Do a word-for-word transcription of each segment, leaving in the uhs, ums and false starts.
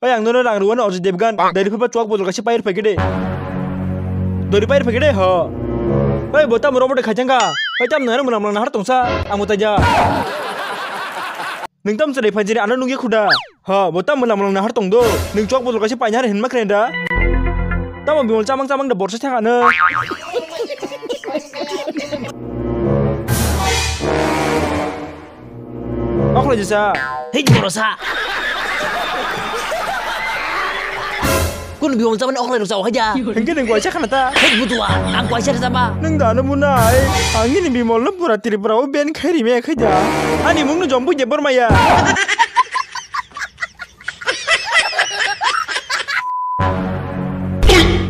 Ai ang nono rang rwano Ajay Devgan. Dari phaba chuak botol kaisa pair phai kede. Dori pair phai kede ho. Ai bo tamo robot khai thangka. Ai tam nang mwnang mwnang nahar tongsa. Ang bo taija. Nung tam chwrai phaijani ano nungya khuda. Ha, bo tam mwnang mwnang nahar tong do. Nung chuak botol kaisa paina har hinma khrenda. Tamo bimol chamang chamang da borsa thang ano. Okhlai jesa. Hei, borsa. Kun bimol chamani okhlai rok chao haida. Hingke nung kwaisa khana ta. Hei, butua, ang kwaisa resa ba. Nung da ano muna ai. Ang ini bimol no pura Tripura o ben khairi me khaida. Ani mung no jombu je bormaya.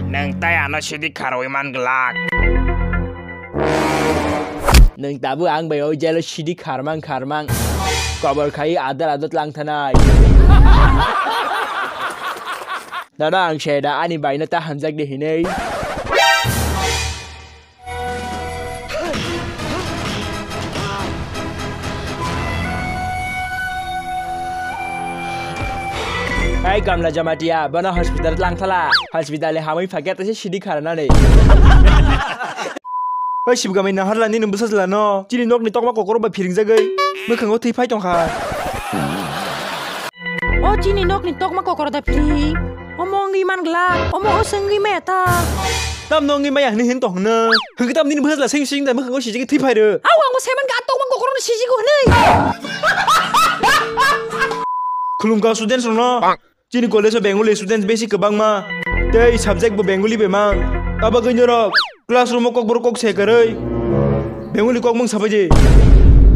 Nung tai ano sidi kharwi man glak. Nung tabuk ang bai o jelo sidi kharmang kharmang. Kobor khai adar adar lang thanai. Dada ang seda ani bai no ta hamjak de hinai. Ai gamla jamatia, bono hospital lang thala. Hospital ni hamwi phakya tase sidi kharnani. Oi sibgamai naharla nini bwsajla no. Chini nokni tokma kokoro bai phiringjagwi. Mwkhango thwi phai tongkha. O chini nokni tokma kokoro da phiri. Omo wngwi man glak. Omo o swngwi maya ta. Tam no wngwi maya hwnwi hin tong hwno. Hwnkhe tam nini bwsajla sing sing da mwkhango sijigwi thwi phai rw. Au ang bo saiman ga tokma kokoro no sijigo hwnwi. Khulumkha students rokno. Chini college o Bengali students besi kwbangma. Tei subject bo Bengali bai mang. Abagwi norok classroom o kokborok kok se kwrwi Bengali kokmung sabaidi.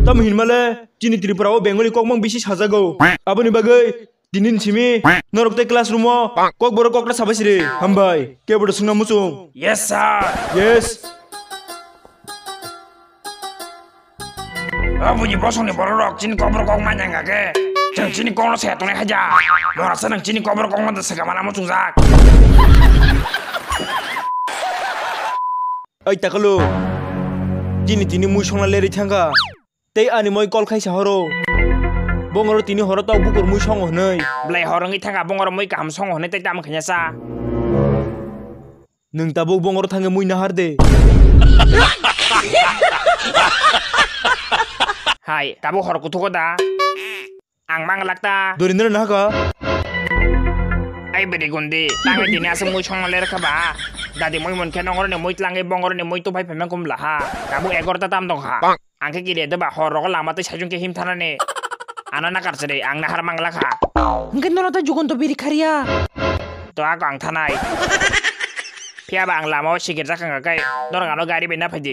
Tamo hinmale chini Tripura o Bengali kokmung bisi sajago. Aboni bagwi tini ni simi norok tei classroom o kokborok kokna sabaisiri. Hambai. Kebo swngna muchung. Yes, sir. Yes. O buji bosongni bororok chini kokborok kok manya hwnkha khe, chwng chini kokno se tongnai haja. Morasa nwng chini kokborok kok manta swkang mana muchungjak. Oi takalo, chini tini mui songna lerwi thangkha. Tei ani moi kol khai sa horo. Bongoro tini horo tau bukur mui songo hwnwi. Belai hor wngwi thangkha bongoro mui kaham songo hwnwi tei tamo khaina sa. Nwng tabuk bongoro thangwi mui nahar de. Hai, tabuk hor kuthugo da? Ang manglak ta. Dorindra nahaka. Ai beri gundi, tangwi tini aswk mui songno lerkha ba? Dadi mui munkhe nongoroni mui tlangwi bongoroni mui tuphai phaima kumla ha. Tabuk egarota tam dongkha. Ang khe kiri de ba hor rogo lama tei sajung khe him thanani. Ano nakar chiri ang nahar manglakha. Hwnkhe nono tei jugonto biri kharya. To ako ang thanai. Phiya ba ang lama o sikir jakha kai norok ano gari bai naphai di.